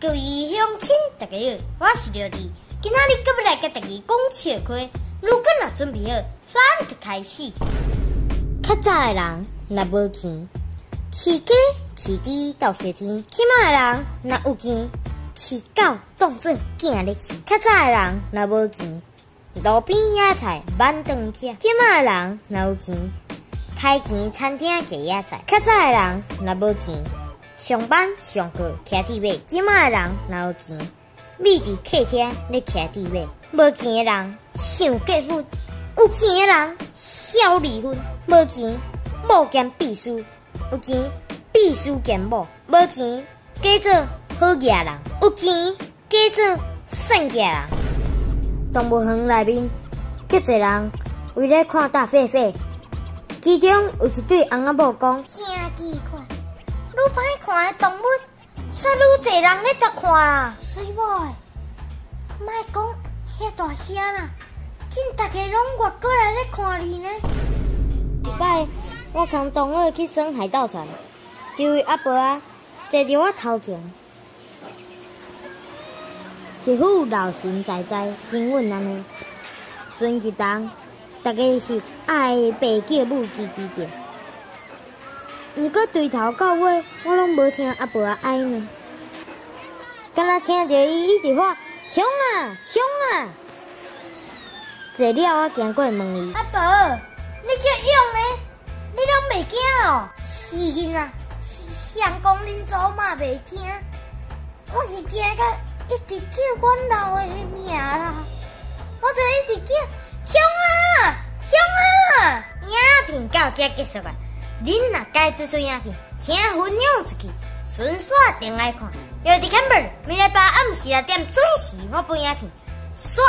各位鄉親，大家好，我是劉弟。今仔日閣欲來共大家講笑話，如果若準備好，咱就開始。較早的人若無錢，飼雞飼豬鬥相天；這馬的人若有錢，飼狗當做囝咧飼。較早的人若無錢，路邊野菜挽斷食；這馬的人若有錢，開錢餐廳食野菜。較早的人若無錢，上班上課騎鐵馬；這馬的人若有錢，覕佇客廳咧騎鐵馬。無錢的人想結婚，有錢的人痟離婚。無錢某兼秘書，有錢秘書兼某。無錢假做好額人，有錢假做耍額人。動物園內面，足濟人圍咧看大狒狒，其中有一對翁仔某講：真奇怪，愈歹看的動物，煞愈濟人咧執看啦。媠某的，莫講遐大聲啦，緊逐家攏越過來咧看你呢。一擺，我共同學去耍海盜船，一位阿伯仔坐佇我頭前，一副老神在在、真穩按呢。船一動，逐家是愛白叫母吱吱叫。毋過對頭到尾，我攏無聽阿伯仔哀呢，敢若聽著伊一直喊：衝啊，衝啊！坐了，我行過問伊：阿伯，你足勇呢？你攏袂驚哦？死囡仔，誰講恁祖媽袂驚？我是驚甲一直叫阮老的名啦，我就一直叫衝啊，衝啊！影片到這結束啊！恁若喜歡這出影片，請分享出去，順紲轉來看。有佇 Camber，每禮拜暗時6點準時發布影片。煞。